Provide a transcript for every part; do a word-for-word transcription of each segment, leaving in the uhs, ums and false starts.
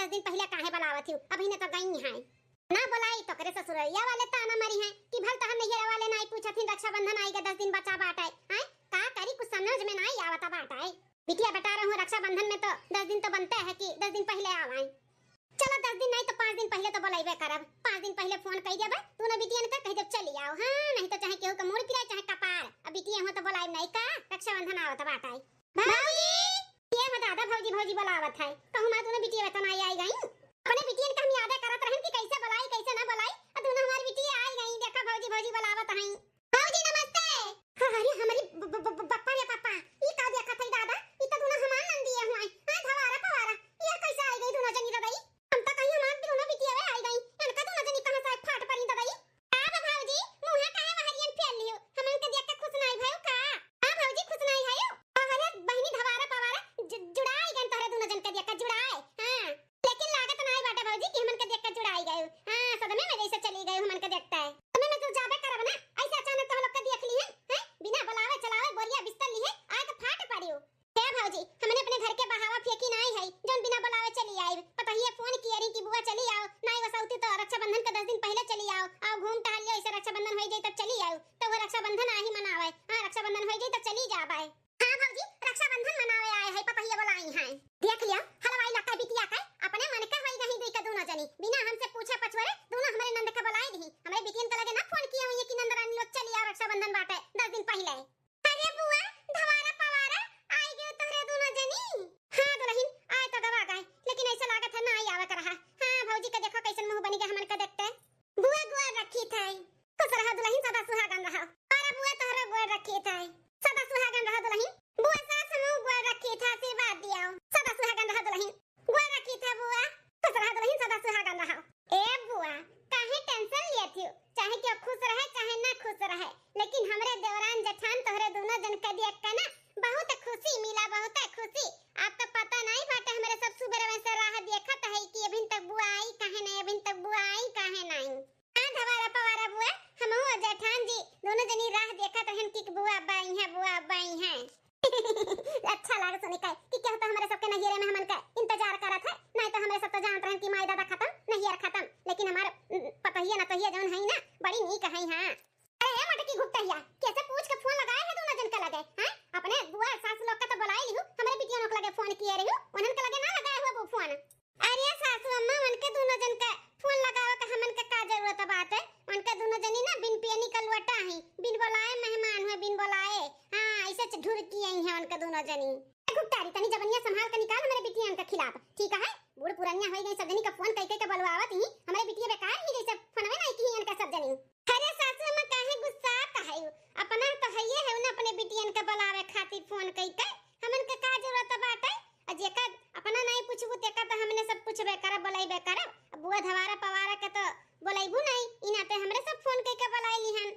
दस दिन पहिले काहे बोलावत हिउ, अबहिने तो गई हैं। ना बोलाई तो करे ससुररिया वाले ताना मरिहैं कि भल तोहर नैहर वाले नाई पूछत हिन, रक्षाबंधन आइगा, दस दिन बचा बाटै। हैं? का करी, कुछ समझ में नाई आवत बाटै। बिटिया बेटा रहूं रक्षाबंधन में तो दस दिन तो बनते है कि दस दिन पहिले आवैं। चलो दस दिन नाई तो पाँच दिन पहिले तो बोलाइबे करब, पाँच दिन पहिले फोन कई देबे, दूनो बिटियन का कह देब चली आओ। हाँ, नहीं तो चाहे केहू का मूड़ पिराए चाहे कपार, अब बिटिया हो तो बोलाइब नाई का, रक्षाबंधन आवत बाटै। भौजी! ये हो दादा, भौजी, भौजी बोलावत है। कहूँ माँ दूनो बिटिया तो नाई आई गई। अपने बिटियन का हम याद करत रहन कि कैसे बोलाई, कैसे ना बोलाई। अब दूनो हमारी बिटिया आई गई। देखा भौजी, भौजी बोलावत है। भौजी नमस्ते। हाँ, अरे हमारी ब-, ब-, ब-, ब-, बप्पा रे पापा, ई का देखत है दादा? ई तो दूनो हमार नंदिया हुआ है। हाँ, धवारा पवारा, ये कैसे आई गई दूनो जनी ददई? हम तो कहीं हमार दूनो बिटिया आई गई। इनका दूनो जनी कहाँ से फाट पड़ी ददई? का बा भौजी, मुँहे काहे वहरियन फेर लियो? हमन के देख के खुश नाई भयो का? हाँ भौजी, खुश नाई भयो। अरे बहिनी धवारा पवारा, जु-, जुड़ाई गन तोहरे दूनो जन के देख के जुड़ाए। हाँ, लेकिन लागत नाई बाटे भौजी कि हमन के देख के जुड़ाई गयो। हाँ, सदमे में जैसे चली गयो हमन के देखता है। सदमे में तो जाबे करब ना, ऐसे अचानक तो हम लोग के देख ली है, हैं? बिना बुलावे चलावे बोरिया बिस्तर ली है, आए तो फाट पड़ियो। हे भौजी, हमने अपने घर के बहावा फेंकी नाई है, जौन बिना बुलावे चली आई। पतहिया फोन किए रही कि बुआ चली आओ, नाई वसौती तो रक्षाबंधन के दस दिन पहिले चली आओ, आओ घूम टहल लियो, ऐसे रक्षाबंधन होई जाई तब चली आओ, तो वो रक्षाबंधन आ ही मनावे। हाँ, रक्षाबंधन होई जाई तब चली जाबे। हाँ भौजी, रक्षाबंधन मनावे आए है, पतहिया बुलाई है। देख लियो, हलवाई लक्का बिटिया के अपने मन के होई गई दुई के दूनो जनी, बिना हमसे पूछे पछुरे दूनो हमरे नंद के बुलाई दी। हमरे बिटियन के लगे ना फोन किए हुई कि नंद रानी लोग चली आओ, रक्षाबंधन बाटे दस दिन पहिले। अरे बुआ, धवारा पवारा, आई गयो तोहरे दूनो जनी। हाँ दुलहिन, आए तो गवा गए, लेकिन ऐसा लागत है ना आई आवत रहा। हाँ भौजी का देखो कैसन मुँह बनी गया हमन का देखते। बुआ गोड़ रखी थे। खुश रहो दुलहिन, सदा सुहागन रहो। अरे बुआ तोहरो गोड़ रखी थे। सदा सुहागन रहो दुलहिन। बुआ सास हमहू गोड़ रखी थे, आशीर्वाद दियाओ। सदा सुहागन रहो दुलहिन। गोड़ रखी थे बुआ। खुश रहो दुलहिन, सदा सुहागन रहो। ए बुआ, काहे tension लेत हियो? चाहे केहू खुश रहे, चाहे ना खुश रहे, लेकिन हमरे देवरान जेठान तोहरे दूनो जन के देख के ना बहुत खुशी मिला, बहुत खुशी। आप तो पता नहीं बाटे, हमरे सब सुबह से राह देखत है कि अभिन तक बुआ आई काहे नहीं, अभिन तक बुआ आई काहे नहीं। हाँ धवारा पवारा बुआ, हमहू और जेठान जी दूनो जनी राह देखत रहन कि बुआ अब आई है, बुआ अब आई है। अच्छा लाग सुनी के कि केहू तो हमरे सबके नैहरे में हमन का इंतजार करत है, नहीं तो हमरे सब तो जानत रहन कि माई दादा खत्म, नैहर खत्म, लेकिन हमार, उम, पतोहिया नतोहिया जौन है ना, बड़ी नीक है। हाँ। अरे ए मटकी घुपटहिया, कैसे पूछ के फोन लगाए है दूनो जन के लगे, हैं? अपने बुआ सास लोग के तो बुलाए लिहू, हमरे बिटिया लोग के लगे फोन किए रहियो, उन्हन के लगे ना लगाए हुआ वो फोन। अरे सासू अम्मा, उनके दूनो जन के फोन लगावे के हमन के का जरूरत बाटे? उनके दूनो जनी ना बिन पियनी का लोटा ही, बिन बुलाए मेहमान हुए, बिन बुलाए। हाँ, ऐसे च-, ढुरकी आई है उनके दूनो जनी। ए घुपटारी, तनी जबनिया संभाल के निकाल हमरे बिटियन के खिलाफ, ठीक है? बूढ़ पुरनिया होई गई, सब जनी का फोन कई कई के बुलवावत ही, हमरे बिटिया बेकार ही जैसे फोनवे नहीं की इनका सब जनी। अरे सासू अम्मा, काहे गुस्सा कहै हू? अपना तो हइये है ना अपने बिटियन के बुलावे खातिर फोन कई के, हमन के का जरूरत बाटे? आ जेकर अपना नहीं पूछबू, तेकर तो हमने सब पूछबे करब, बोलाइबे करब। अब बुआ धवारा पवारा के तो बोलाइबू नहीं, ई नाते हमरे सब फोन कइके बोलाइली हन।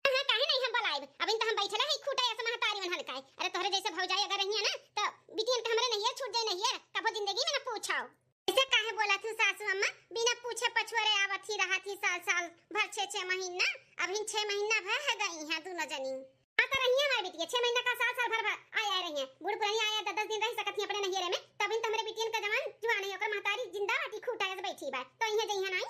हाँ, काहे नहीं हम बोलाइब? अबिन तो हम बैठले ही खूटा ऐसे महतारी मन हल्काए। अरे तोहरे जैसे भौजाई अगर रहिए ना, तो बिटियन के हमरे नैहर छूट जाए नैहर, कबो जिंदगी में ना पूछाओ। ऐसे काहे बोला थी सासू अम्मा? बिना पूछे पछुआरे आवत ही रहत ही साल साल भर, छह छह महीना, अभी छह महीना भर है गई हैं दूनो जनी। हाँ, तो रहिए हमारे बिटिया, छह महीना का साल, साल भर भर आए, आए रहिए। बूढ़ पुरानी आए दस दस दिन रह सकत ही अपने नैहरे में, तब इन तो हमरे बिटियन का जवान जुआन है, ओकर महतारी जिंदा बाटी, खूटा ऐसे बैठी बा, तो इहाँ जइहे नाई।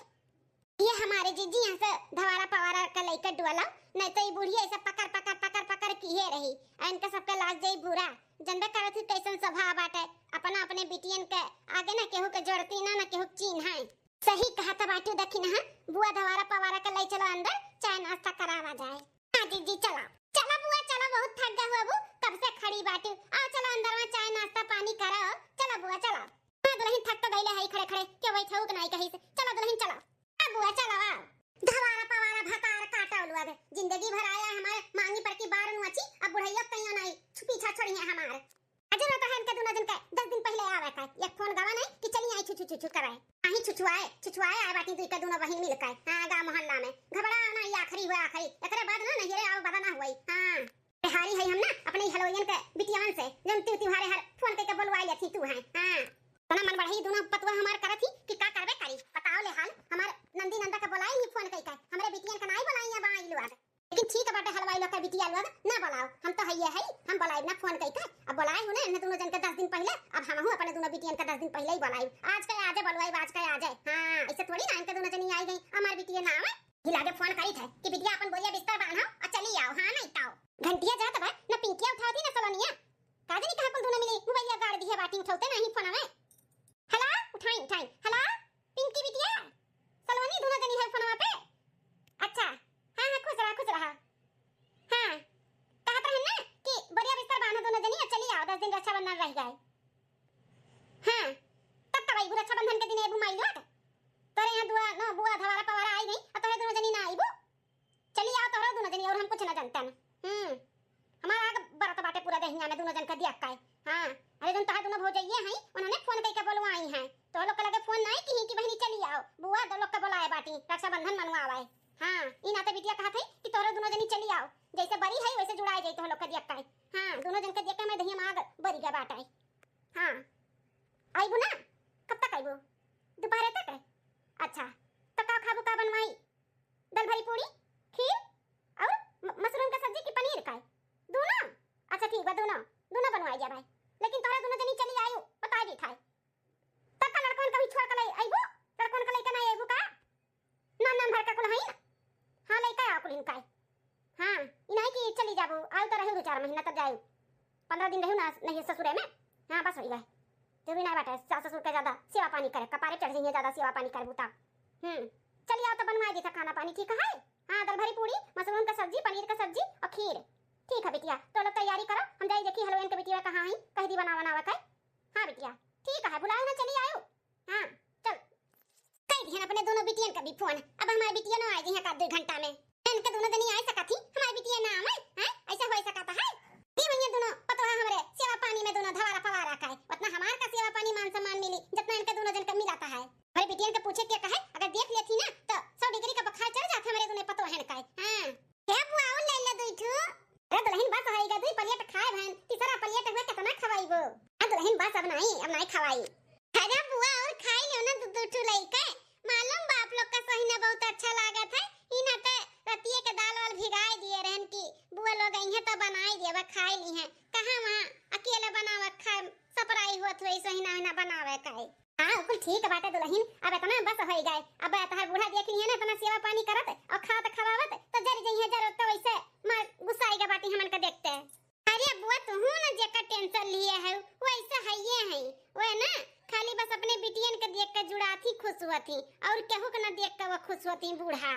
ये हमारे जीजी यहाँ से धवारा पवारा का लइका डुअला, नहीं तो ई बुढ़िया ऐसे पकड़, पकड़, पकड़, पकड़ किहे रही, आ इनका सबके लाग जाई बुरा। जनबे करत ही कैसन स्वभाव बाटे, अपना अपने बिटियन के आगे ना केहू के जोड़ती ना, ना केहू के चीन्ह है। सही कहा था बाटू, देखी ना, बुआ धवारा पवारा के ले चलो अंदर, चाय नाश्ता करावा जाए। हाँ जीजी, चला। चला बुआ, चला, बहुत थक गए हो अबू, कब से खड़ी बाटू। आओ, चला अंदर में चाय नाश्ता पानी करो। चला बुआ, चला। हाँ दुलहिन, थक तो गईले है खड़े खड़े, क्यों बैठे हो कि नहीं कहीं से। चला दुलहिन, चला। आ बुआ, चला, आ। धवारा पवारा भतार काटा उलुआ दे। जिंदगी भर आया हमारे मांगी पर की बार नुआची, अब बुढ़ैया कहीं नहीं छु-, पीछा छोड़ी है हमारे। अजर होता है इनके दोनों जन के, दस दिन पहले आवे का, एक फोन गवा नहीं कि चली आई छु छु छु छु कराए। आही छुछुआए, छुछुआए आए बाटी दुई के दोनों बहिन मिल के। हाँ, गाँव मोहल्ला में। घबरा ना, ये आखिरी हुआ, आखिरी। एकरे बाद ना नैहरे आओ, बदा ना हुई। हाँ। बिहारी है हम ना, अपने ही हलवाइयन के बिटियावन से, जौन तिउ तिहारे हर फोन कइके बोलवाई लेती तू है। हाँ। तना मन बढ़ई दोनों पतुआ हमार करत ही कि का करबे करी। बताओ ले हाल, हमार नंदी नंदा के बोलाई नहीं फोन कइके। हमरे बिटियन के नाई बोलाई अब आई लोग। लेकिन ठीक बाटे हलवाई लोग के बिटिया लोग, ना बोलाओ। हम तो हइये है, हम बोलाइब ना फोन कइके। अब बोलाए हूँ ना, इन्हें दोनों जन के दस दिन पहले, अब हमहू अपने दोनों बिटियन के दस दिन पहले ही बोलाइब। आज का आजे बोलवाई, आज का आजे। हाँ, ऐसे थोड़ी ना इनके दोनों जनी आई गई, हमार बिटिया ना आवे। ही लागे फोन करी थे कि बिटिया अपन बोरिया बिस्तर बांधो और चली आओ, हाँ नहीं ताओ। घंटिया जात बा, न पिंकिया उठावती न सलोनिया। का जानी कहाँ कुल दोनों मिली मोबाइलिया गाड़ दिहे बाटी, उठावते नहीं फोन में। हेलो, उठाई, उठाई। हेलो, पिंकी बिटिया, सलोनी दोनों जनी है फोनवा पे। अच्छा, हाँ, हाँ, खुश रहा, खुश रहा। हाँ, कहत रहन ना कि बोरिया बिस्तर बांधो दोनों जनी और चली आओ, दस दिन रक्षाबंधन रह गए। हाँ, तब कब अइबू रक्षाबंधन के दिन अइबू माई लोग? तोरे यहाँ दुआ न बुआ धवारा पवारा आई गई, और तोरे दोनों जनी ना अइबू। चली आओ तोहरो दोनों जनी, और हम कुछ ना जानते हैं। हम्म, हमारा आग बरत बाटे पूरा देहिया में दोनों जन का दिया का है। हाँ, अरे जन तोहर दोनों भौजइये हैं, उन्होंने फोन करके बोलवाई हैं। तो लोग के लगे फोन नहीं की कि बहनी चली आओ, बुआ दो लोग के बुलाए बाटी, रक्षाबंधन मनवावे। हाँ, ई नाते बिटिया कहत है कि तोहरो दोनों जनी चली आओ, जैसे बरी है वैसे जुड़ाए जाई तोह लोग के दिया का है। हाँ, दोनों जन के दिया का में दहिया में आग बरी गया बाटे। हाँ, आइबू ना? कब तक आइबू? दोपहर तक? अच्छा, तो का खाबू, का बनवाई? दाल भरी पूड़ी, खीर और म-, मशरूम का सब्जी की पनीर का? दोनों? अच्छा ठीक बा, दोनों, दोनों बनवाई जा भाई। लेकिन तोहरा दोनों जनी चली आयु, बता दी था। तब का लड़कन कभी छोड़ के ले आइबू? लड़कन के लेके ना आइबू का? नाम नाम भर का कुल हईन। हाँ, लइका आ कुल इनका। हाँ, ई नहीं कि चली जाबू, आयु तो रहू दो चार महीना तब जायु। पन्द्रह दिन रहू ना नहीं ससुरे में। हाँ, बस हो गए। जरूरी ना बाटे सास ससुर के ज्यादा सेवा पानी करे, कपारे चढ़ जाइए ज्यादा सेवा पानी करबू तब। हम्म, चली आओ तो बनवा दी था खाना पानी, ठीक है? हाँ, दाल भरी पूड़ी, मशरूम का सब्जी, पनीर का सब्जी और खीर। ठीक है बिटिया, तो लोग तैयारी करो, हम जाई देखी हलवाइन के बिटिया कहाँ है, कह दी बनावा बनावा के। हाँ बिटिया, ठीक है, बुलाओ ना, चली आयो। हाँ, चल। कह दिहन अपने दोनों बिटियन का भी फोन, अब हमारे बिटिया ना आ जाइए का दो घंटा में। इनके दोनों जनी आ सकत ही, हमारे बिटिया ना आवे, हैं? ऐसा हो सकता है? ये भैया दोनों पतोहा हमरे सेवा पानी में दोनों धवारा पवारा का है। उतना हमार का सेवा पानी मान सम्मान मिली, जितना इनके दोनों जन का मिलाता है। हमारे बिटियन के पूछे के कहे, अगर देख लेती ना, तो सौ डिग्री का बुखार चढ़ जाता हमारे दोनों पतोहन का है। हाँ। हे बुआ, और ले ले दुई ठू। अरे दुल्हन, बस होइगा, दुई प्लेट खाए भन, तीसरा प्लेट हुए कितना खवाइबो? आ दुल्हन, बस अब नहीं, अब नहीं खवाई। अरे बुआ, और खाई लो ना दू, दू ठू लइके। मालूम बा आप लोग का सोहिना बहुत अच्छा लागत है। ई ना ते रतिये के दाल वाल भिगाए दिए रहन कि बुआ लोग अइहें तो बनाए दिए, अब खाए ली हैं। कहाँ वहाँ अकेले बनावे खाए, सपराई होत हुई सोहिना ओहिना बनावे का है। हाँ, कुल ठीक बाटे दुल्हन, अब इतना बस होई गए। अब तहार बूढ़ा देख लिहे ना, इतना सेवा पानी करत और खात खवावत, तो जर जइहे जर, तो वैसे मार गुस्सा आइगा बाटी हमन का देखते। अरे बुआ, तुहू ना जेकर टेंशन लिए है, वैसे हइये है। वो है ना, खाली बस अपने बिटियन के देख के जुड़ात ही खुश हुआ थी, और केहू के ना देख के वो खुश हुआ थी बूढ़ा।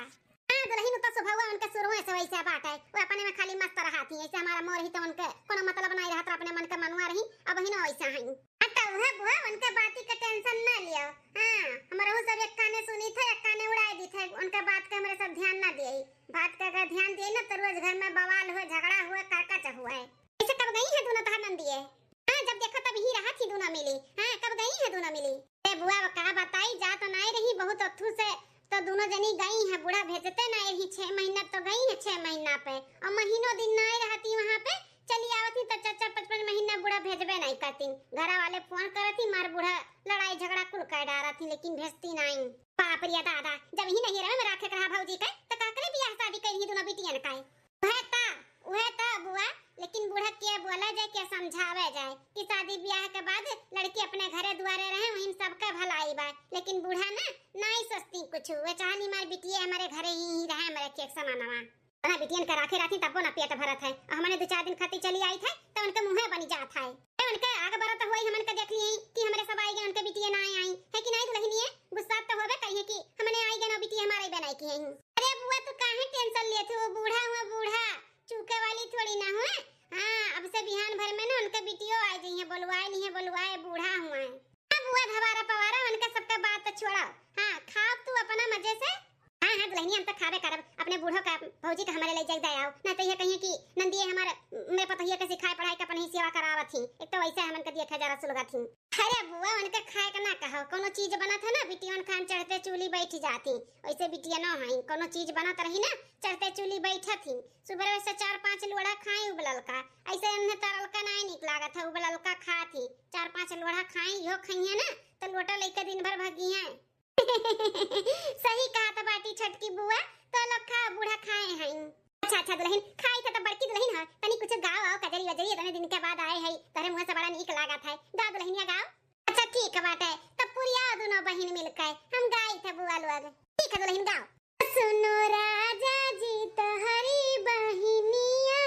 हाँ दुल्हन, उ तो सुबह उनके शुरुए से वैसे बाटे, वो अपने में खाली मस्त रहा थी, ऐसे हमारा मोर ही तो उनके कोनो मतलब नहीं रहत, अपने मन के मनुआ रही, अब ही ना वैसा है। हाँ, तो उहे बुआ, उनके बाती के टेंशन ना लियो। हाँ, हमरहू सब एक काने सुनी थे, एक काने उड़ाए दी थे, उनके बात के हमरे सब ध्यान ना दिए। बात के अगर ध्यान दिए ना, तो रोज घर में बवाल हुए, झगड़ा हुए, करकच हुए। ऐसे कब गई है दोनों तहार नंदिये? हाँ, जब देखा तब ही रहा थी दोनों मिली। हाँ, कब गई है दोनों मिली? ए बुआ, अब का बताई, जा तो नाई रही बहुत अथू से, तो दोनों जनी गई हैं, बूढ़ा भेजते नाई रही, छह महीना तो गई है, छह महीना पे, और महीनों दिन नाई रहती वहाँ पे, चली आवत ही तो चार चार पाँच पाँच महीना बूढ़ा भेजबे नहीं करती। घरा वाले फोन करत ही, मार बूढ़ा लड़ाई झगड़ा कुल कर डारत ही, लेकिन भेजती नहीं। बाप रे दादा, जब ही नहीं रहे में राखे के रहा भौजी के, तो का करे बियाह शादी करी ही दोनों बिटियन का? उहे ता, उहे ता बुआ, लेकिन बूढ़ा के बोला जाए, के समझावे जाए कि शादी ब्याह के बाद लड़की अपने घरे दुआरे रहे, वहीं सबके भलाई बा। लेकिन बूढ़ा ना, नाई सोचती कुछ, वे चाहनी मार बिटिया हमारे घरे ही, ही रहे, हमारे खेत समानवा। ना बिटियन के राखे राखी तबो ना पेट भरत है, और हमने दो चार दिन खातिर चली आई थे, तो उनके मुँहे बनी जात है। ए, उनके आग बरत हुई, हमन के देख ली कि हमरे सब आई गए, उनके बिटिया ना आई, है कि नहीं दुल्हनिया? गुस्सा तो होबे करिए कि हमने आई गए ना बिटिया हमारे बनाई की है। अरे बुआ, तू काहे टेंशन लेत हो? बूढ़ा हुआ, बूढ़ा चूके वाली थोड़ी ना हुए। हाँ, अब से बिहान भर में ना उनके बिटियो आ जाइए, बोलवाए लिए, बोलवाए बूढ़ा हुआ है। हाँ बुआ, धवारा पवारा उनका सबका बात तो छोड़ाओ। हाँ, खाओ तू अपना मजे से। हाँ, हाँ दुल्हनिया, हम तो खाबे करब, अपने बूढ़ो का, भौजी का हमारे ले जाए दे आओ, ना तो ये कहिए कि नंदिये हमारे मेरे पतोहिया के सिखाए पढ़ाई के अपन ही सेवा करावत ही, एक तो वैसे हमन के दिए खजारा सुलगत ही। अरे बुआ, उनके खाए के ना कहो, कोनो चीज बनत है ना, बिटियन खान चढ़ते चूली बैठ जाती। वैसे बिटिया न हई, कोनो चीज बनत रही ना, चढ़ते चूली बैठत ही। सुबह से चार पांच लोढ़ा खाई उबलल का, ऐसे उन्हें तरल का नहीं निक लागत है, उबलल का खात ही। चार पांच लोढ़ा खाई, इहो खइहे ना, तो लोटा लेके दिन भर भगी हैं। सही कहा तो बाटी छोटकी बुआ, तो लोग खा बूढ़ा खाए हैं। अच्छा, अच्छा दुल्हन, खाई था तो बड़की दुल्हन है, तनी कुछ गाओ आओ, कजरी वजरी इतने दिन के बाद आए है, तोरे मुँह से बड़ा नीक लागत है, गाओ दुल्हनिया गाओ। अच्छा ठीक बाटे, तब पुरिया दुनो बहिन मिलके हम गाई थे बुआ लोग। ठीक है दुलहिन, गाओ। सुनो राजा जी तोहरी बहिनिया,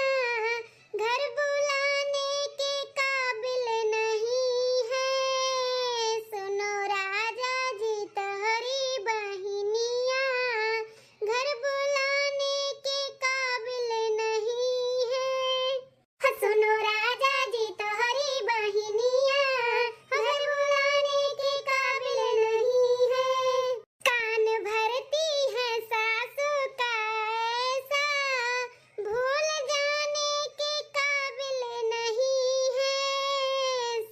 घर बुलाने के काबिल नहीं है। सुनो राजा जी तोहरी बहिनिया, घर बुलाने के काबिल नहीं है। सुनो राजा जी तोहरी बहिनिया, घर बुलाने के काबिल नहीं है। कान भरती है सासू का ऐसा, भूल जाने के काबिल नहीं है।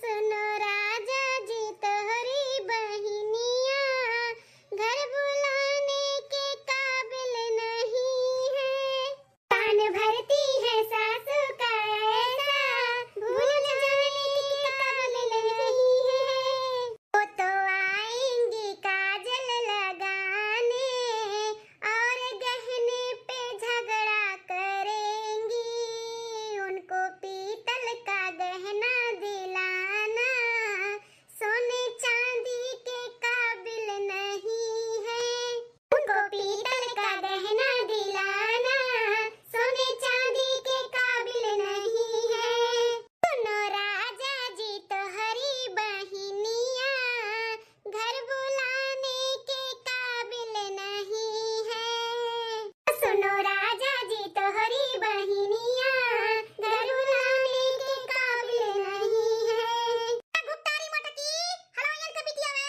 सुनो राजा जी तोहरी बहिनिया, घर बुलाने के काबिल नहीं है। कान भरती है सासू का ऐसा, भूल जाने के काबिल नहीं है। वो तो आएंगी काजल लगाने और गहने पे झगड़ा करेंगी, उनको पीतल का गहना दिलाना सोने चांदी के काबिल नहीं है। उनको पीतल का गहना दिलाना सोने चांदी के काबिल नहीं है। सुनो राजा जी तोहरी बहिनिया, घर बुलाने के काबिल नहीं है। सुनो राजा जी तोहरी बहिनिया, घर बुलाने के काबिल नहीं है। गुप्तारी मटकी, हलवाइयन के बिटिया वे।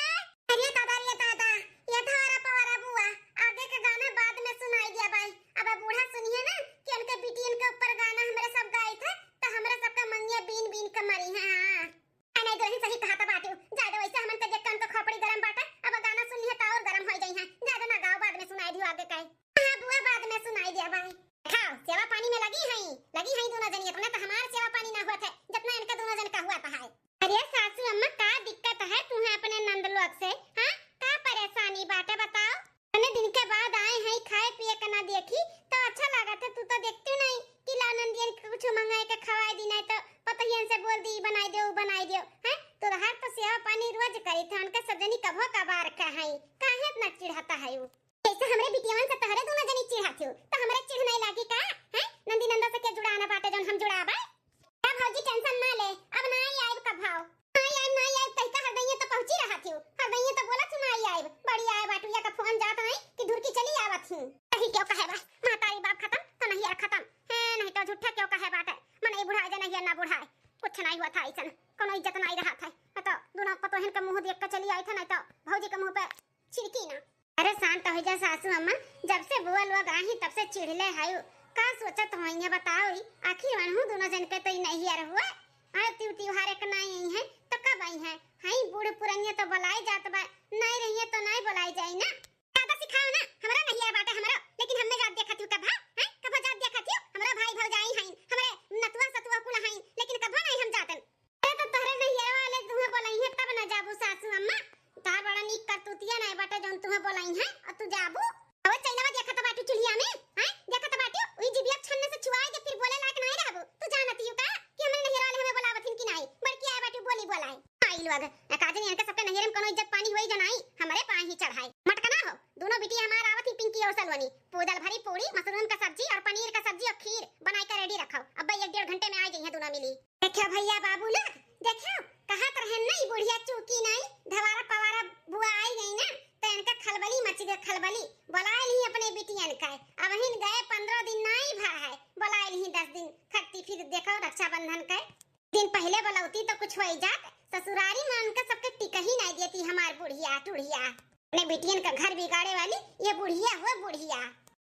अरे दादा, रे दादा, ये धारा पवारा बुआ, आगे के गाना बाद में सुनाई दिया बाई। अब बूढ़ा सुनिए ना कि उनके बिटियन के ऊपर गाना हमरे सब गाई थे, तो हमरे सबका मंगिया बीन बीन के मरी है। हाँ। आ नहीं, दुलहिन सही कहत बाट्यू। जाए दो, वैसे हमन के देख के उनका खोपड़ी गरम बाटे, अब गाना सुन लिहे त और गरम होइ जइहें। जाए दो ना, गाओ, बाद में सुनाई दियो आगे का। हाँ बुआ, बाद में सुनाई दिया बाई। खाओ, सेवा पानी में लगी हई, लगी हई दुनो जनी, इतना तो हमार सेवा पानी ना हुआ थे, जितना इनका दुनो जन का हुआ था है। अरे सासू अम्मा, का दिक्कत है तुम्हें अपने नंद लोग से? हाँ, का परेशानी बाटे बताओ? इतने दिन के बाद आए हैं, खाए पिए के ना देखी तो अच्छा लागत है। तू तो देखती नहीं कि ला नंदियन के कुछ मंगाए के खवाए दी, नहीं तो पतोहियन से बोल दी, "बनाई दो, बनाई दो।" हैं? तो हर तो सेवा पानी रोज करी थे, उनके सब जनी कभो कभार का है, काहे इतना चिढ़ाता है वो? जैसे हमरे बिटियावन से तहरे दोनों जनी चिढ़ाती हो, तो हमरे चिढ़ नहीं लागी का? हैं? नंदी नंदा से के जुड़ाना बाटे जौन हम जुड़ाबे? ए भौजी, tension ना ले, अब ना आई आइब कभाव। ना आई आइब, ना आई आइब, कहि का हरदइये तो पहुँची रहत हिउ। हरदइये तो बोलत हिउ ना आई आइब। बड़ी आए बाटू या का फोन जात है कि धुरकी चली आवत हिउ। कही क्यों कहे बा, महतारी बाप खतम तो नहियर खतम। है नहीं तो झूठा क्यों कहे बाटे। मनई बुढ़ाए जे नहियर ना बुढ़ाए। कुछ नहीं हुआ था ऐसन, कोनो इज्जत नहीं रहा था। तो दोनों पतोहन के मुँह देख के चली आई था, नहीं तो भौजी के मुँह पे छिड़की ना। अरे शांत हो जा सासू अम्मा, जब से बुआ लोग आई तब से चिढ़ले हायु। का सोचत होइहें बताओ ई? आखिर वनहु दोनों जन के तो ई नहियर हुआ। अरे तिउ तिउहार एक नाई आई हैं तो कब आई हैं? हई बूढ़ पुरनिया तो बुलाए जात बा, नाई रहिए तो नाई बुलाए जाई ना। ज्यादा सिखाओ ना, हमरा नहियर बाटे हमरो, लेकिन हमें जात देखत हिउ कभा, हैं? कभा जात देखत हिउ? हमरा भाई भौजाई हईन, हमरे नतुआ सतुआ कुल हईन, लेकिन कभो नहीं हम जातन। अरे तो तोहरे नैहरा वाले तुहे बोलइहें तब न जाबू सासू अम्मा। तोहार बड़ा नीक करतूतिया नाय बाटे जौन तुहे बोलइहें अउर तू जाबू। अउर चइलवा देखत बाटू चुल्हिया में, हैं? देखत बाटू, उही जिभिया छन्ने से चुआए दे, फिर बोले लायक नाय रहबू। तू जानत हिउ का कि हमरे नैहरा वाले हमें बोलावत हिन कि नाई? बड़की आए बाटू बोली बोलाए। आई लोग, ए काजनी इनके सबके नैहरे में कोनो इज्जत पानी होई जो नाई, हमरे पाए ही चढ़ाए। मटकना हो, दोनों बिटिया हमार आवत ही पिंकी अउर सलोनी। पूदल भरी पूड़ी, मशरूम का सब्जी अउर पनीर का सब्जी अउर खीर बनाए के ready रखो। अब्बे एक डेढ़ घंटे में आ जइहें दोनों मिली। देखियो भइया बाबू लोग, देखियो, कहत रहेन ना, ई बुढ़िया चूकी नाई, धवारा पवारा बुआ आई गई ना, तो इनका खलबली मच गए, खलबली। बुलाए ली अपने बिटियन का, अबहिन गए पन्द्रह दिन नाई भा है, बुलाए ली दस दिन खत्ती, फिर देखो रक्षाबंधन का। दिन पहिले बुलौती तो कुछ होई जात, ससुरारी में उनका सबके टिकही नाई देती हमार बुढ़िया टुढ़िया। अपने बिटियन का घर बिगाड़े वाली ये बुढ़िया हुआ बुढ़िया।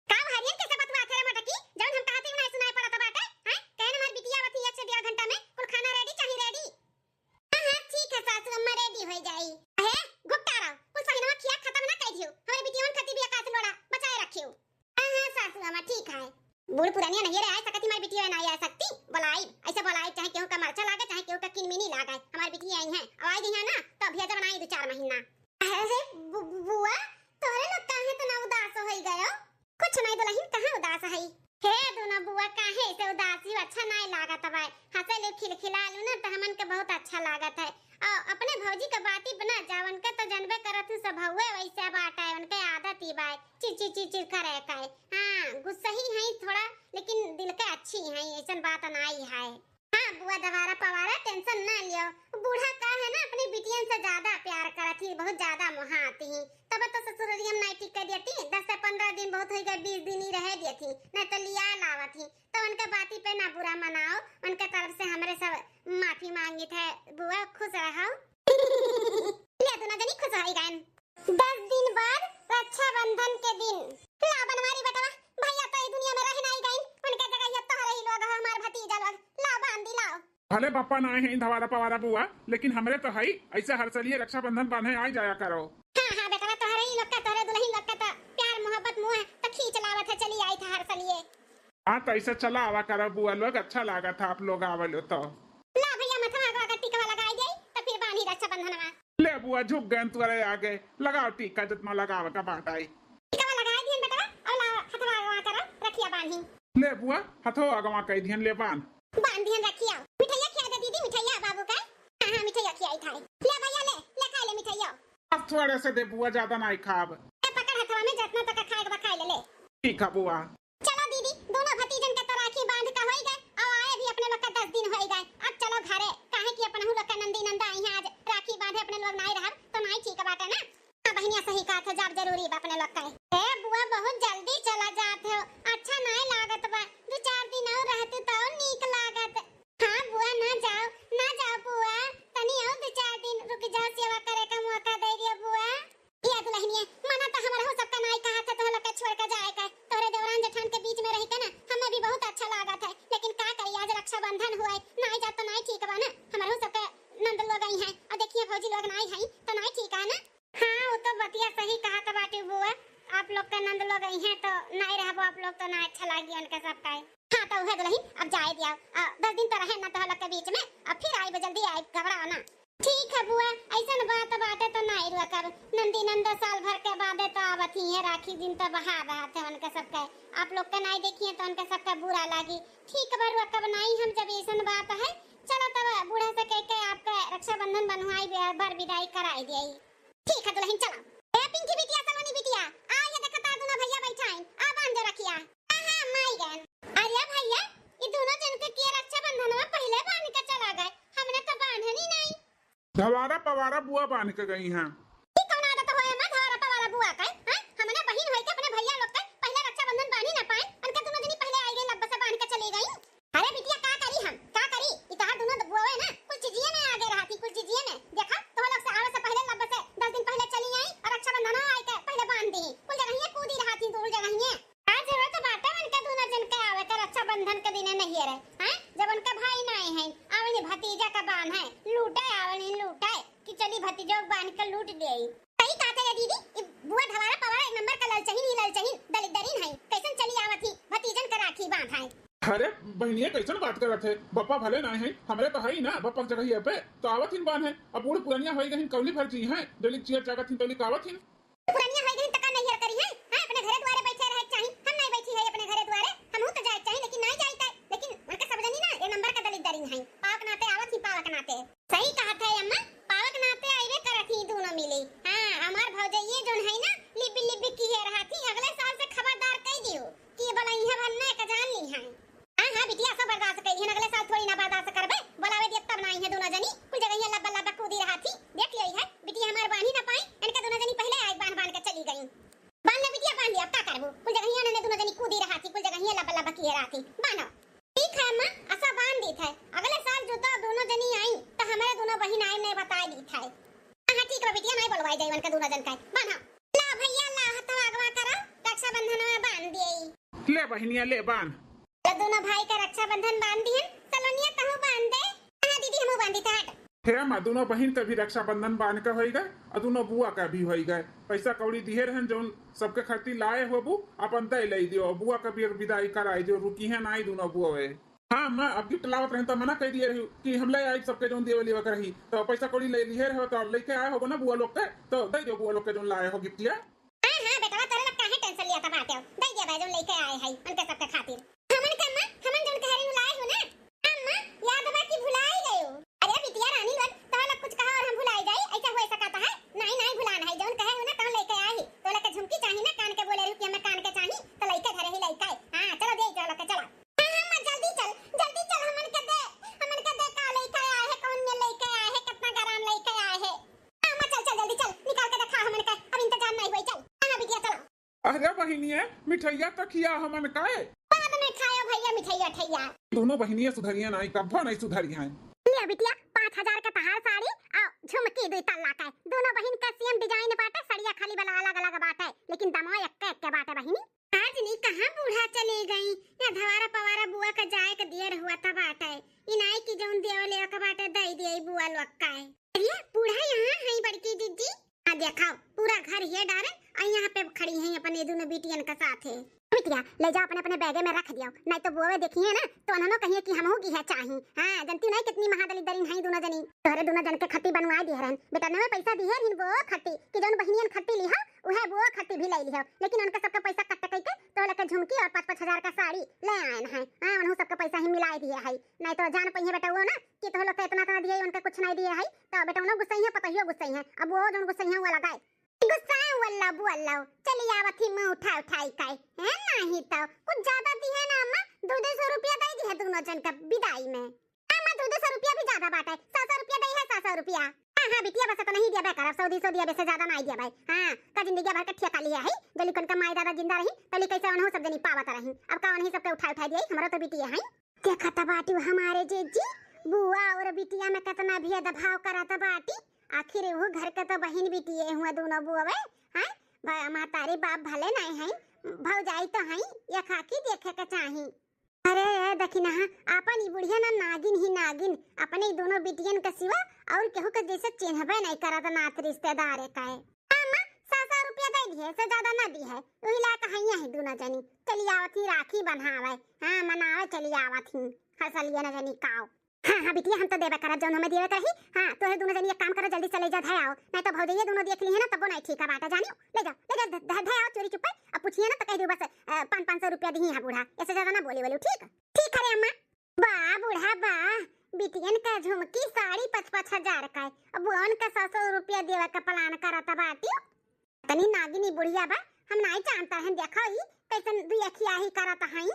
का हरियन कैसे बतुआ थे रे मटकी, जौन हम कहते ही नाई सुनाई पड़त बाटे, हैं? कहन हमार बिटिया आवत ही एक से डेढ़ घंटा में, कुल खाना ready चाही ready। हाँ, हाँ, ठीक है सासू अम्मा, ready होई जाई। अहे, घुपटारा, कुल सहिनवा खिया खतम ना कइ दियो, हमरे बिटियवन खत्ती भी एकाध लोड़ा बचाए रखियो। हाँ, हाँ, सासू अम्मा, ठीक है। बूढ़ पुरानिया नैहरे आए सकती, हमारी बिटिया नाई आए सकती, बोलाई, ऐसे बोलाई, चाहे केहू का मरचा लागे, चाहे केहू का किनमिनी लागे, हमारी बिटिया आई हैं, अब आई गई है ना, तो अभी जब बनाई दो चार महीना। अरे, बु-, बु-, बुआ, तोहरे लोग काहे इतना उदास होई गयो? कुछ नहीं दुलहिन, कहाँ उदास है? हे दोनों बुआ, काहे ऐसे उदासी, अच्छा नहीं लागत बा, हंसे ले खिलखिला लू ना, तो हमन के बहुत अच्छा लागत है। और अपने भौजी ठीक बाती बना जा, उनके तो जनबे करत हूँ, स्वभावे वैसे बाटे, उनके आदत ही बाय चिर चिर चिर चिर करे का है। हाँ, गुस्सा ही है थोड़ा, लेकिन दिल के अच्छी है, ऐसन बात नाई है। हाँ बुआ, दवारा पवारा tension ना लियो, बूढ़ा का है ना, अपनी बिटियन से ज्यादा प्यार करत ही, बहुत ज्यादा मोहात ही। तब तो ससुररियम नाई टिके देती, दस से पन्द्रह दिन बहुत होई गए, बीस दिन ही रहे देती, नहीं तो लिया लावत ही। तो उनके बाती पे ना बुरा मनाओ, उनके तरफ से हमरे सब माफी मांगित है बुआ, खुश रहो। ले दुनो जनी खुश होई गए। दस दिन बाद रक्षाबंधन के दिन। ला बनवारी बेटवा, भैया तो ई दुनिया में रह नाई गइन, उनके जगह ये तोहरे ही लोग हो, हमार भतीजा लोग। लाओ बांधी लाओ। भले बप्पा नाई है धवारा पवारा बुआ, लेकिन हमरे तो हई, ऐसे हर सलिए रक्षाबंधन बांधे आई जाया करो। हाँ हाँ बेटवा, तोहरे ही लोग का, तोहरे दुल्हन लोग का तो प्यार मोहब्बत मुँह तो खींच लावत है, चली आई था हर सलिए। हाँ तो ऐसे चला आवा करो बुआ लोग, अच्छा लागा था आप लोग आवलो तो। ला भैया, मथवा अगवा का टिकवा लगाई दे, तो फिर बांधी रक्षाबंधनवा। ले बुआ, झुक गए तुअरे आगे, लगाओ टीका जितना लगावे का बात आई। टीका लगाए दिहन बेटवा, और ला हथवा अगवा करो, रखिया बांधी। ले बुआ, हथो अगवा कई दिहन, ले बांध। बांध दिहन रखिया। मिठाइया खिया दे दीदी, मिठाइया बाबू का। हाँ हाँ, मिठाइया खिया आई थाई। ले भैया ले, ले खा ले मिठाइया। अब थोड़े से दे बुआ, ज्यादा नाई खाब। ए पकड़ हथवा में, जितना तक खाए के बा खाए ले ले। ठीक है बुआ। चलो दीदी, दोनों भतीजन के तो राखी बांध का होई गए, और आए भी अपने लोग का दस दिन होई गए। अब चलो घरे, काहे कि अपनहू लोग का नंदी नंदा आई हैं, आज राखी बांधे अपने लोग नाई रहब तो नाई ठीक बाटे ना। हाँ बहनिया, सही कहा था, जाब जरूरी बा अपने लोग का। ए बुआ, बहुत जल्दी चला जात हो, अच्छा नाई लागत बा, दो चार दिन और रहतू तो और नीक लागत। हाँ बुआ, ना जाओ, ना जाओ बुआ, तनी और दो चार दिन रुक जाओ, सेवा करे का मौका दे दियो बुआ। ए दुलहिनिया, मना त हमरहू सबका नाई कहत है तोह लोग के छोड़ के जाए के। तोहरे देवरान जेठान के बीच में रही के ना, हमें भी बहुत अच्छा लागत है, लेकिन का करी, आज रक्षाबंधन हुआ है, नाई जात तो नाई ठीक बा ना। हमरहू सबके नंद लोग आई हैं, और देखिए भौजी लोग नाई है तो नाई ठीक है ना। हाँ, वो तो बतिया सही कहत बाटी बुआ, आप लोग के नंद लोग आई हैं तो नाई रहबो आप लोग तो ना अच्छा लागी उनके सबका। हाँ तो उहे दुलहिन, अब जाए दिया, आ, दस दिन तो रहे ना तोह लोग के बीच में, अब फिर आइब, जल्दी आइब, घबराओ ना। ठीक है बुआ, ऐसन बात बाटे तो नाई रुकब। नंदी नंदा साल भर के बादे तो आवत ही है, राखी दिन तो बहार रहत है उनके सबके। आप लोग के नाई देखिए तो उनके सबके बुरा लागी। ठीक बा, रुकब नाई हम, जब ऐसन बात है। चलो तब बूढ़ा से कह के आपके रक्षाबंधन बंधवाई बे-, बर विदाई कराई दियाई। ठीक है दुलहिन, चलो। ए पिंकी बिटिया, सलोनी बिटिया, आ ये देखा ता दोनों भैया बैठा हैं, आ बांध दे रखिया। हाँ हाँ, माई गन। अरे भैया, ये दोनों जन के किया रक्षाबंधन में पहले बांध के चला गए, हमने तो बांधन ही नहीं। धवारा पवारा बुआ बांध के गई हैं। ई कौन आदत होए माँ, धवारा पवारा बुआ का, हैं? हमने बहिन होई के अपने भैया लोग के पहले रक्षाबंधन बांधी ना पाए, उनके दोनों जनी पहले आई गई, लब्बा से बांध के चली गई। अरे बिटिया, का करी हम, का करी? ई तोहार दोनों बुआ है ना, कुल चीजिए में आगे रहती, कुल चीजिए में। देखा, तोह लोग से आवे से पहले लब्बा से दस दिन पहले चली आई और रक्षाबंधन आई के पहले बांध दी। कुल जगहिए कूदी रहती, कुल जगहिए। का जरूरत बाटे उनके दोनों जन के आवे के रक्षाबंधन के दिने नहीं रहे, हैं? जब उनका भाई नाई है, आवे नहीं भतीजा का बांध है, लूटे आवे नहीं लूटे, कि चली भतीजो के बांध के लूट दे। सही कहते है दीदी, ई बुआ धवारा पवारा एक नंबर का ललचहिन ही ललचहिन, दलिद्दरिन है, कैसन चली आवत ही, भतीजन का राखी बांध है। अरे बहनिया, कैसन बात करत है? बप्पा भले नाई है, हमरे तो है ही ना, बप्पा के जगह पे तो आवत हिन बांध है। अब बूढ़ पुरनिया होई गहिन, कौली भर जी हैं, जौली चियर चागत हिन, तौली कावत हिन। पुरनिया होई गहिन त का नैहर करी है? हाँ, अपने घरे दुआरे बैठे रहे के चाही। हम नहीं बैठी है अपने घरे दुआरे, हमहू तो जाए के चाही, लेकिन नहीं जाई का। लेकिन उनके सब जनी ना एक नंबर का दलिद्दरिन है, पावक नाते आवत ही, पावक नाते। सही कहत है अम्मा, पावक नाते आइबे करत ही दोनों मिली। हाँ, हमार भौजइये जोन है ना, लिब्बी लिब्बी किहे रहत ही, अगले साल से खबरदार कई दियो कि बोला इहाँ भर ना का जान ली है। हाँ, हाँ, बिटिया, सब बर्दाश्त कइली हन, अगले साल थोड़ी ना बर्दाश्त करबे। बोलावे दिया तब ना आई है दोनों जनी, कुल जगहिया लब्बा लब्बा कूदी रहा थी, देख लियो है, बिटिया हमार बांधी ना पाई, इनका दोनों जनी पहले आई बांध बांध के चली गई। बांध ले बिटिया, बांध ले, अब का करबू, कुल जगहिया ने दोनों जनी कूदी रहा थी, कुल जगहिया लब्बा लब्बा किए रहा थी, बांधो। ठीक है अम्मा, असा बांध दी थे, अगले साल जो दो दोनों जनी आई, तो हमारे दोनों बहिन आए नहीं बता दी थे। हाँ, हाँ, ठीक बा बिटिया, नहीं बोलवाई जाई उनका दोनों जन का, बांधो। ला भैया, ला हथवा अगवा करो, रक्षाबंधन में बांध दिए। ले बहिनिया, ले बांध। तो दोनों भाई का रक्षाबंधन बांध दिहन। सलोनिया, तहू बांध दे। हाँ दीदी, हमहू बांधी थे, हट। हे अम्मा, दोनों बहिन का भी रक्षाबंधन बांध के होई गए और दोनों बुआ का भी होई गए। पैसा कौड़ी दिहे रहन, जौन सबके खातिर लाए होबू, अपन दे ले दियो। बुआ का भी विदाई कराई दियो, रुकी है नाई दोनों बुआ। हाँ अम्मा, अब गिफ्ट लावत रहन तो मना कर दिए रही कि हम ले आई सबके जौन देवे लेवे के रही, तो पैसा कौड़ी ले लिए रहो तो लेके आए होबो ना बुआ लोग के, तो दे दियो बुआ लोग के जौन लाए हो गिफ्टिया। हाँ, हाँ, बेटवा, तोरे लोग काहे tension लिया था बाटे? दे दिया बा, जौन लेके आए हई, उनके सबके खातिर। हमन का अम्मा, हमन जौन कह रही लाए हो ना? अम्मा, याद बा कि भुलाई गयो? अरे बिटिया रानी लोग, तोरे लोग कुछ कहा और हम भुलाई जाई, ऐ अरे बहिनिया, मिठैया तो खिया हमन का। बाद में खायो भैया मिठैया ठैया। दोनों बहिनिया सुधरिया नाई, कब्बो नाई सुधरी हैं। ले बिटिया, पाँच हजार के तहार साड़ी और झुमकी दुई तल्ला के। दोनों बहिन के same design बाटे, सड़िया खाली वाला अलग अलग बाटे, लेकिन दमवा एक्के एक्के बाटे बहिनी। आज नी कहाँ बूढ़ा चली गई, या धवारा पवारा बुआ के जाए के दियर हुआ था बाटे। इनाई की जौन देवे लेवे के बाटे दई दिए बुआ लोग का। अरे बूढ़ा यहाँ है बड़की जिज्जी। आ देखाओ, पूरा घर ये डारे और यहाँ पे खड़ी हैं अपने दोनों बिटियन के साथ है। बिटिया, ले जाओ अपने अपने बैगे में रख दियो, नहीं तो बुआवे देखिए ना तो उन्होंने कहिए कि हमहू की है चाही। हाँ, जनती नहीं कितनी महादलित दरिन हैं दोनों जनी। तोहरे दोनों जन के खट्टी बनवाए दिए रहन, बेटा नवे पैसा दिए रहन वो खट्टी कि जौन बहिनियन खट्टी लिहा उहे वो खट्टी भी ले लिहो, लेकिन उनका सबका पैसा कट कई के तो लेके झुमकी और पाँच पाँच हजार का साड़ी ले आए हैं। हाँ, उन्हों सबका पैसा ही मिलाए दिए है, नहीं तो जान पइहे बेटा वो ना कि तोह लोग के इतना इतना दिए, उनके कुछ नहीं दिए है, तो बेटा उन्हों गुस्सा ही है, पतोहियो गुस्सा ही है। अब वो जौन गुस्सा ही है वो लगा है। गुस्सा वल्ला बुअल्ला, चली आवत ही मुँह उठा उठाई काई है, नहीं तो कुछ ज्यादा दिए ना अम्मा, दो दो सौ रुपया दे दिए दोनों जन का विदाई में। अम्मा दो दो सौ रुपया भी ज्यादा बाटे, सौ सौ रुपया दे है, सौ सौ रुपया। हाँ हाँ बिटिया, बस तो नहीं दिया बे करब, सौ दो सौ दिया बे से ज्यादा नहीं दिया बे। हाँ, का जिंदगी भर के ठेका लिया है, जली कन का माई दादा जिंदा रही तली कैसे उन्हों सब जनी पावत रही, अब का उन्हीं सबके उठा उठा दिए, हमारा तो बिटिया है। देखत बाटू हमारे जीजी, बुआ और बिटिया में कितना भेदभाव करत बाटी। आखिर वो घर के तो बहिन बिटिये हुआ दोनों बुआवे, हैं? भा-, महतारी बाप भले नहीं हैं, भौजाई तो हैं, ये खाकी देखे के चाही। अरे ए दखिनहा, आपन ई बुढ़िया ना नागिन ही नागिन, अपने ई दोनों बिटियन के सिवा और केहू के जैसे चिन्हबे नहीं करत नात रिश्तेदार का है। अम्मा, सौ सौ रुपया दे दिए, से ज्यादा ना दी है। वही लायक हइया ही दोनों जनी। चली आवत ही राखी बन्हावे। हाँ, मनावे चली आवत ही। हंसलिए न जनी काव। हाँ, हाँ, बिटिया, हम तो देबे करब, जौन हमें देवे के रही। हाँ, तोहे दोनों जनी एक काम करो, जल्दी चले जा, धै आओ। नहीं तो भौजैया दोनों देख ली है ना, तबो नहीं ठीक है बात है, जानियो। ले जाओ, ले जाओ, ध-, ध-, धै आओ चोरी चुप्पे। अब पूछिए ना तो कह दो बस, अ, पाँच, पाँच सौ रुपया दी है बूढ़ा। ऐसे ज्यादा ना बोले बोले, ठीक? ठीक है रे अम्मा। बा बूढ़ा बा, बिटियन का झुमकी साड़ी पच पच हजार का है। अब वो उनका सौ सौ रुपया देवे का plan करत बाटियो। तनी नागिनी बुढ़िया बा, हम नाई जानता हन, देखो ई कैसन दुई अखिया ही करत हई।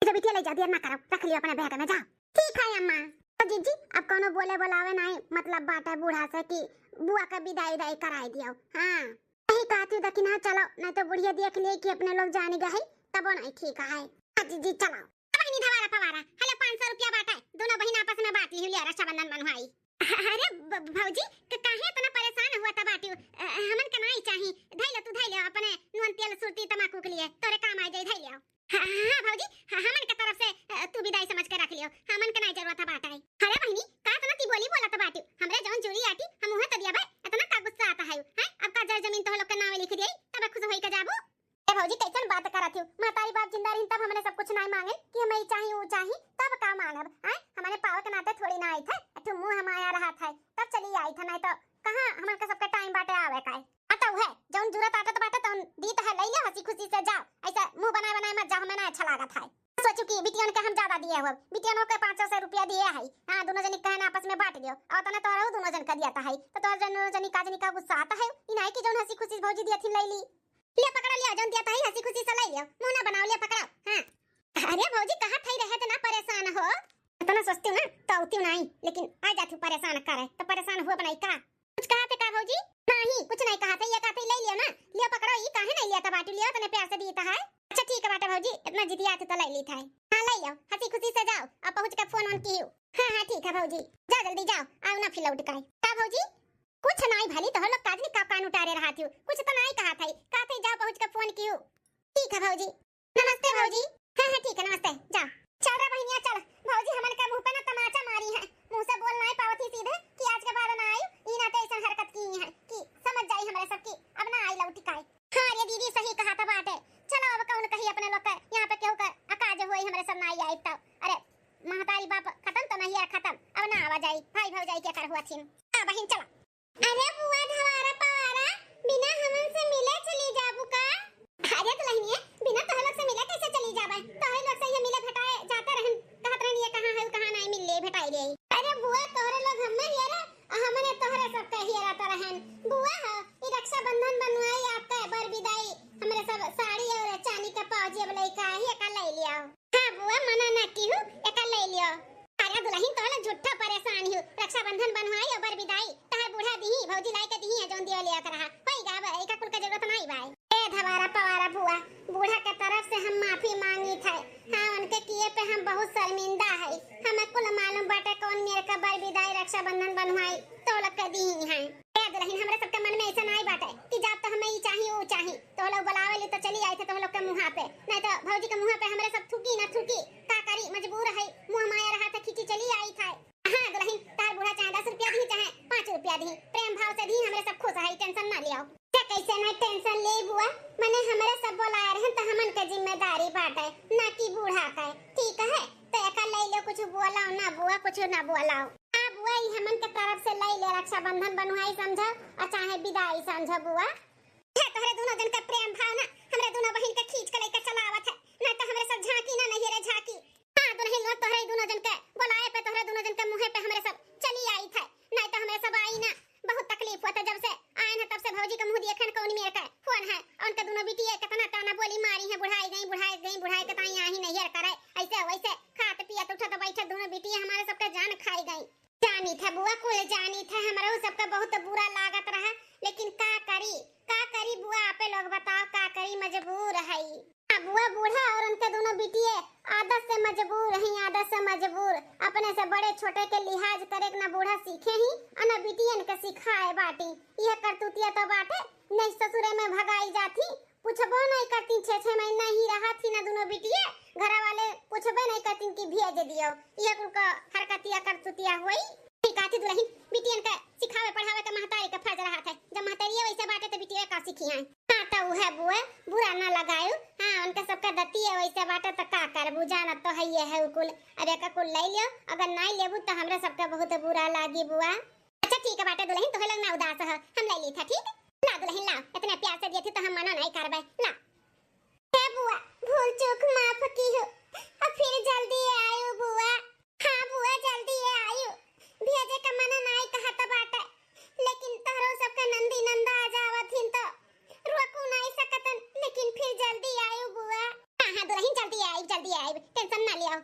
जब बिटिया ले जा, देर ना करो, रख लियो अपने bag में, जाओ। ठीक है अम्मा। तो जीजी, अब कोनो बोले बोलावे नाई, मतलब बाटे बूढ़ा से कि बुआ का विदाई उदाई कराई दियो। हाँ। यही कहती हूँ, देखी ना, चलो, नहीं तो बुढ़िया देख लिए कि अपने लोग जाने गए हैं, तबो नहीं ठीक है। हाँ जीजी, चलो। बहिनी धवारा पवारा, हेलो, पाँच सौ रुपया बाटे, दोनों बहिन आपस में बांट ली, लिया रक्षाबंधन बनवाई। अरे ब-, भौजी, क-, काहे इतना परेशान हुआ था बाटी? अ, हमन के नाई चाही, धई ले तू, धई ले अपने नून तेल सुरती तमाकू के लिए, तोरे काम आ जाई, धई ले। हाँ, हाँ, भौजी, ह-, हमन के तरफ से, अ, तू विदाई समझ के रख लियो, हमन के नाई जरूरत है बाटे। अरे बहिनी, का इतना ती बोली बोलत बाटी? हमरे जौन जूरी आटी, हम उहे तो दिया बे, इतना का गुस्सा आता है, हैं? अब का जर जमीन तोह लोग के नावे लिख दिए, तब खुश होई के जाबू? ए भौजी, कैसन बात करत हो? महतारी बाप जिंदा रही तब हमने सब कुछ नाई मांगे कि हमें ई चाही, ऊ चाही, तब का मांगब? हैं? हमने पावे के नाते थोड़ी ना आई थे, अठू मुंह हम आया रहा था, तब चली आई था, नहीं तो कहाँ हमन के सबके time बाटे आवे का है। आ तो है, जौन जरूरत आटत बाटे तौन दीत है, ले ले हंसी खुशी से जाओ, ऐसा मुंह बनाए बनाए मत जाओ, हमें ना अच्छा लागत है। सोचू कि बिटियन के हम ज्यादा दिए हो, बिटियनों के पाँच सौ से रुपया दिए है। हाँ, दोनों जनी कहे ना आपस में बांट लियो, और तने तोहरा दोनों जन का दिया था है, तो तोहर जन जनी का जनी का गुस्सा आता है, ई नहीं कि जौन हंसी खुशी भौजी दिया थी ले ली। लिया पकड़ा, लिया जौन दिया था ही हंसी खुशी से ले लियो, मुंह ना बनाओ, लिया पकड़ा। हाँ। अरे भौजी, कहा था ही रहे तो ना परेशान हो। इतना सोचती हूँ ना तो आती हूँ नहीं, लेकिन आ जाती हूँ परेशान करे, तो परेशान हुआ बनाई का? कुछ कहा थे का भौजी? नहीं, कुछ नहीं कहा थे, ये कहा थे ले लियो ना, लियो पकड़ो, ये काहे नहीं लिया था बाटू, लियो तने प्यार से दी था है। अच्छा ठीक है बाटा भौजी, इतना जिदिया थे तो ले ली था है। हाँ ले लियो, हंसी खुशी से जाओ, अब पहुँच के फोन ऑन की। हाँ हाँ ठीक है भौजी, जा जल्दी जाओ, आओ ना फिर लौट के। का भौजी? कुछ नाई भली, तोहर लोग काजनी का कान उटारे रहा थी, कुछ तो नाई कहा था, कहा था जाओ पहुँच के फोन कियो। ठीक है भौजी। नमस्ते भौजी। हाँ हाँ ठीक है, नमस्ते। जाओ। चल रे बहिनिया चल, भौजी हमन का मुंह पे ना तमाचा मारी है, मुंह से बोल नाई पावत ही सीधे कि आज के बाद ना आई, ई नाते ऐसन हरकत की है कि समझ जाई हमरे सब की अब ना आई लौटी काई। हाँ रे दीदी, सही कहा था बाटे। चलो अब कौन कही अपने लोग का, यहाँ पे केहू का अकाज हुई, हमरे सब ना आई आई तब। अरे महतारी बाप खत्म तो नहीं है खत्म, अब ना आवा जाई, भाई भौजाई के कर हुआ छिन। हाँ बहिन चलो। अरे बुआ धवारा पवारा, बिना हमन से मिले चली जाबू का? अरे दुल्हनिया, बिना तोहरे लोग से मिले कैसे चली जाबे? तोहरे लोग से ये मिले भेटाए जाते रहन, कहत रहन ये कहाँ है, कहाँ नहीं मिल ले, भेटाई ले। अरे बुआ तोहरे लोग हमें हेरे, आ हमने तोहरे सब के हेरत रहन। बुआ हो, ई रक्षाबंधन बनवाई आपका बर विदाई, हमरे सब साड़ी और चांदी का पाउजेब लइका ही का ले लिया। हाँ बुआ, मना ना की हूँ, एका ले लियो। अरे दुल्हन, तो लोग झूठा परेशान ही हो। रक्षाबंधन बनवाई और बर विदाई, तहर बूढ़ा दिही, भौजी लाई के दिही है, जौन दियो लिया रहा। होई गा, अब एका कुल का जरूरत नहीं बाय। ए धवारा पवारा बुआ, बूढ़ा के तरफ से हम माफी मांगी थे। हाँ, उनके किए पे हम बहुत शर्मिंदा है। हमें कुल मालूम बाटे कौन मेर का बर विदाई रक्षाबंधन बनवाई तो लग दी है। ए दुल्हन, हमरे सबके मन में ऐसा नाई बाटे कि जाब तो हमें ई चाही, ऊ चाही। तो लोग बुलावे ली तो चली आई थे तो लोग के मुँहा पे, नहीं तो भौजी के मुँहा पे हमरे सब थूकी ना थूकी। का करी, मजबूर है, मुँह माया रहा था, खींची चली आई था। हाँ दुल्हन, तार बूढ़ा चाहे दस रुपया दी चाहे पाँच रुपया दी, प्रेम भाव से दी, हमरे सब खुश है, टेंशन ना लियाओ। ते कैसे ना टेंशन ले बुआ, मने हमरे सब बोलाए रहन तो हमन के जिम्मेदारी बाटे, ना कि बूढ़ा के, ठीक है? तो एका ले लो, कुछ बोलाओ ना बुआ, कुछ ना बोलाओ। हाँ बुआ, ई हमन के तरफ से ले ले, रक्षाबंधन बनवाई समझो और चाहे विदाई समझो बुआ। हे तोहरे दोनों जन के प्रेम भाव ना हमरे दोनों बहिन के खींच के लेके चलावत है, नहीं तो हमरे सब झांकी ना नहीं रे झांकी। हाँ दुल्हन, लो तोहरे दोनों जन के बोलाए पे तोहरे दोनों जन के मुँहे पे हमरे सब चली आई थे, नहीं तो हमरे सब आई ना। बहुत तकलीफ होत है, जब से आयन है तब से भौजी के मुँह देखन कौन मेर के फोन है, उनके दोनों बिटिया कितना ताना बोली मारी है, बुढ़ाई गई, बुढ़ाई गई, बुढ़ाई के ताई आही नहीं करे, ऐसे वैसे खात पियत उठत बैठत दोनों बिटिया हमारे सबके जान खाई गई। जानी था बुआ, कुल जानी था, हमरा उ सबका बहुत बुरा लागत रहा, लेकिन का करी, का करी बुआ, आपे लोग बताओ, का करी, मजबूर हई। हाँ बुआ, बूढ़ा और उनके दोनों बिटिये आदत से मजबूर हई, आदत से मजबूर। अपने से बड़े छोटे के लिहाज करे के ना बूढ़ा सीखे ही, और ना बिटियन के सिखाए बाटी। यह करतूतिया तो बाटे, नहीं ससुरे में भगाई जाती, पूछबो नहीं करतीं, छह छह महीना ही रहत ही ना दुनो बिटिये, घरा वाले पूछबे नहीं करतीं कि भेज दियो। ये कुल का हरकतिया करतुतिया होई। ठीक आथी दुल्हन, बिटियन के सिखावे पढ़ावे के महतारी के फर्ज रहत है। जब महतारिये वैसे बाटे तो बिटिये का सीखी हैं? हाँ तो उहे बुआ, बुरा ना लगायु। हाँ उनके सबके दतिये वैसे बाटे तो का करबू, जानत तो है ये है उ कुल। अब एक कुल ले लियो, अगर नहीं लेबू तो हमरे सबके बहुत बुरा लागी बुआ। अच्छा ठीक है बाटे दुल्हन, तोहे लोग ना उदास हो, हम ले ली था, ठीक? ला दुल्हन ला, इतने प्यार से दिए थी तो हम मना नहीं करबे, ला। हे बुआ, भूल चूक माफ की हो, अब फिर जल्दी आयु बुआ। हाँ बुआ, जल्दी आयु, भेजे का मना नहीं कहत बाटे, लेकिन तोहरो सबके नंदी नंदा आ जावत हिन तो रोकू नहीं सकतन, लेकिन फिर जल्दी आयु बुआ। हाँ हाँ दुल्हन, जल्दी आयु, जल्दी आयु, टेंशन ना लियो।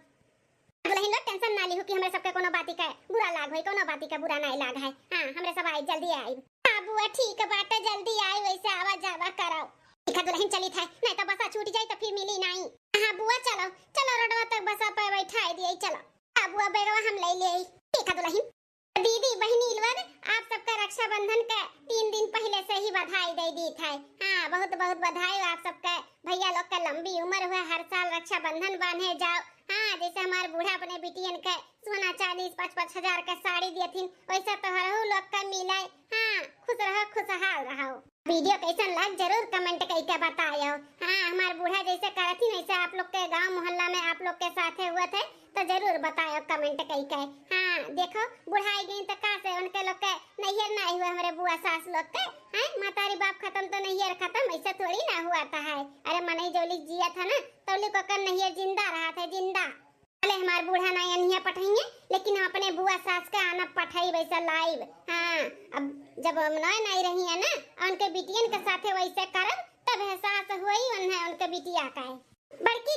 दुल्हन लोग टेंशन ना लिहु कि हमरे सबके कोनो बाती के बुरा लाग होई, कोनो बाती के बुरा नाई लाग है। हाँ, हमरे सब आई, जल्दी आई। हाँ बुआ, ठीक बाटे, जल्दी आई, वैसे आवा जावा करब। ठीक है दुल्हन, चली थे, नहीं तो बसा छूट जाई तो फिर मिली नाई। हाँ बुआ, चलो चलो, रोडवा तक बसा पे बैठाई दिए, चलो। हाँ बुआ, बैगवा हम ले ले। ठीक है दुल्हन। दीदी बहिनी लोग, आप सबका रक्षाबंधन के तीन दिन पहले से ही बधाई दे दी थे। हाँ, बहुत बहुत बधाई हो आप सबके। भैया लोग के लंबी उम्र हुए, हर साल रक्षाबंधन बांधे जाओ। हाँ, जैसे हमारे बूढ़ा अपने बिटियन के सोना चांदी पाँच पाँच हजार के साड़ी दिए थी, वैसे तोहरहू लोग के मिले। हाँ, खुश रहो, खुशहाल रहो। वीडियो कैसन लग जरूर कमेंट करके बतायो। हाँ, हमार बूढ़ा जैसे करत ही वैसे आप लोग के गांव मोहल्ला में आप लोग के साथे हुआ थे तो जरूर बतायो कमेंट करके। हाँ, देखो बुढ़ाई गई तो का से उनके लोग के नैहर ना हुआ, हमरे बुआ सास लोग के। हैं, मतारी बाप खत्म तो नैहर खत्म, ऐसा थोड़ी ना हुआ था है। अरे मनई जौली जिया था ना तौली को कर नैहर जिंदा रहा था, जिंदा। भले हमार बूढ़ा नाई अनिया पठइहे, लेकिन हम अपने बुआ सास के आना पठई वैसा लाइब। हाँ, अब जब हम नए नाई रही है ना, उनके बिटियन के साथे वैसे करब, तब एहसास हुई उन्हें उनके बिटिया का है। बड़की